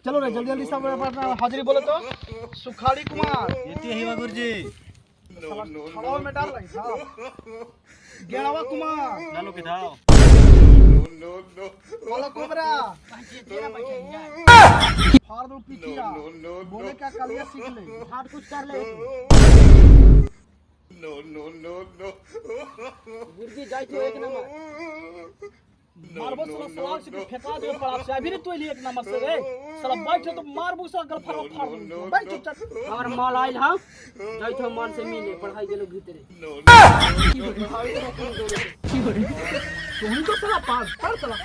चलो रे जल्दी जल्दी सब अपना हाजिरी बोलो तो। सुखाड़ी कुमार ये ही गुरुजी। खड़ाओ में डाल रही साहब। गेड़ावा कुमार डालो के धाओ। बोलो कोबरा फाड़ दो पीछिया बोले क्या कलिया सीख ले हाथ कुछ कर ले। गुरुजी जाई तो एक नंबर मारबो साला सलाम से फेंका दे पड़ा से अभी तो एक नंबर से रे साला बैठे तो मारबो साला गल फाड़ फाड़ बैठ चुपचाप। और माल आइल हां जाई तो माल से मिले पढ़ाई गेलो भीतरे। तुम तो साला पास पढ़ साला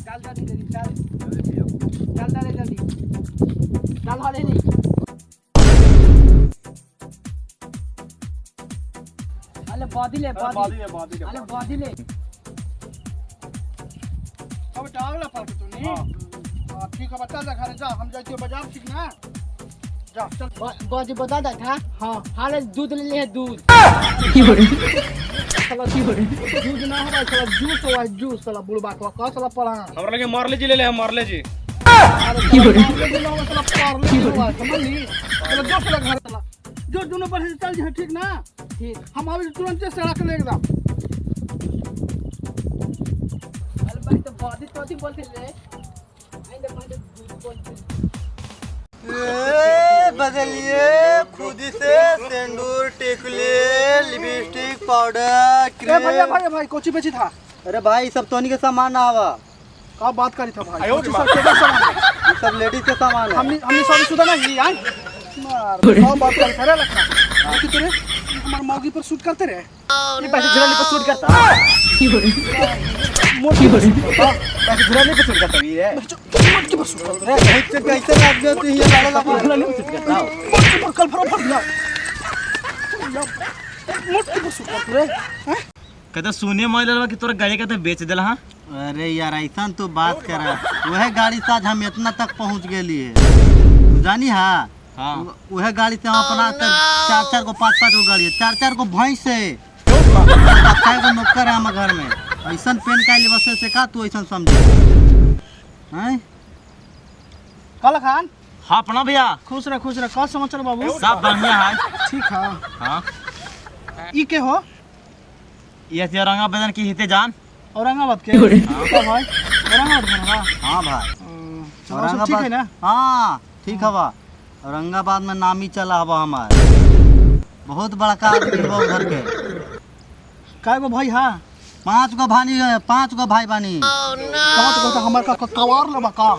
चल जल्दी जल्दी चल चल जल्दी जल्दी चल हाले नहीं। अरे बादी ले बादी बादी अरे बादी ले। अब टांगला पर तू नहीं। हां ठीक है बच्चा जा घरे जा हम जाई बाजार ठीक ना जा चल। बाजी बता दा था। हां हाले दूध ले ले दूध। साला दूध ना हो भाई साला जूस हो भाई जूस साला बुढ़बा को का साला पढ़ा हमरा लगे मारले जी ले ले हम मारले जी। अरे साला पारले जी हुआ समझ ली साला जो साला घर साला जो दोनों पर चल जे ठीक ना ठीक हम अभी तुरंत से सड़क ले एकदम। अरे भाई तो बादी तोती बोलते रे आई ले भाई दूध बोलते। ए बदलिए खुद से सिंदूर टिकले लिपस्टिक पाउडर क्रीम। ए भैया भाई भाई कोची बेची था। अरे भाई सब तोनी के सामान ना आवा। का बात करी था भाई कोची सब केकर सामान है? ये सब लेडीज के सामान है। हमनी हमनी शादीशुदा नहीं यार मार का बात करी था रे लखना कि तेरे हमार मौगी पर शूट करते रहे। ये पैसे झुराने पर शूट करता मोटी पर पैसे झुराने पर शूट करता भी रे मोटी पर शूट करते रे। तो कैसे आदमी तू ये लाला लाला झुराने पर शूट करता मोटी पर कल फरो फट गया मोटी पर शूट करते रे। कहते सुने मोबाइल वाला कि तोरा गाड़ी का तो बेच देला। हां अरे यार ऐसा तो बात करा वह गाड़ी से आज हम इतना तक पहुंच गेली है जानी। हां हां वह गाड़ी से हम अपना तक चार चार को पांच पांच को गाड़ी है चार चार को भैंस है चार को नौकर है हमारे घर में। ऐसा पेन का बस से का तू ऐसा समझे हैं। काला खान। हां प्रणाम भैया। खुश रह खुश रह। का समाचार बाबू? सब बढ़िया है। ठीक है। हां ई के हो? ये औरंगाबाद की हिते जान। औरंगाबाद के? हां भाई औरंगाबाद के ना? हां भाई औरंगाबाद ठीक है ना? हां ठीक हवा। औरंगाबाद में नाम ही चला हवा हमारे बहुत बड़का आदमी हो घर के। काय गो भाई? हां पांच गो भानी पांच गो भाई बानी। पांच गो तो हमार का कवार लबा का।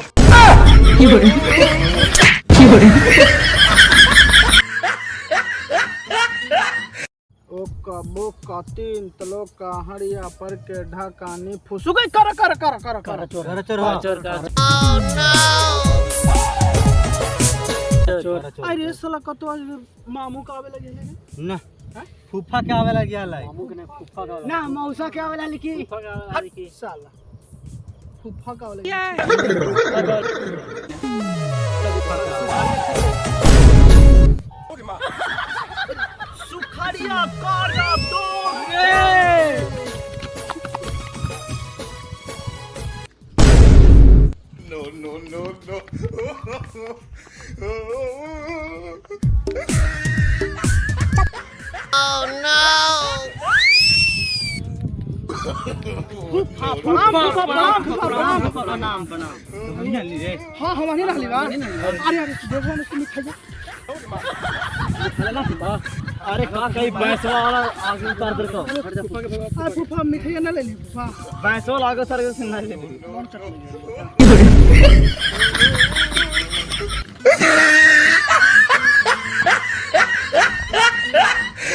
ओका बोका तीन तलोका हड़िया पर के ढकानी फुसु गई कर कर कर कर कर चोर चोर चोर चोर। अरे साला कतो आज मामू का आवे लगे है ना फूफा के आवे लगे है मामू के ना फूफा का ना मौसा के आवे लगे फूफा का आवे लगे साला फूफा का आवे लगे। सुखाड़िया कारा दो रे। No no no no. Oh no. प्रणाम प्रणाम प्रणाम प्रणाम प्रणाम। हां हम नहीं रहली बा। अरे अरे देखो हम इसको मिठाई। अरे का कहीं भैंसवा वाला आगे उतार दे को। अरे फूफा मिठाई ना ले ली फूफा। भैंसवा वाला आगे उतार के ना ले ली।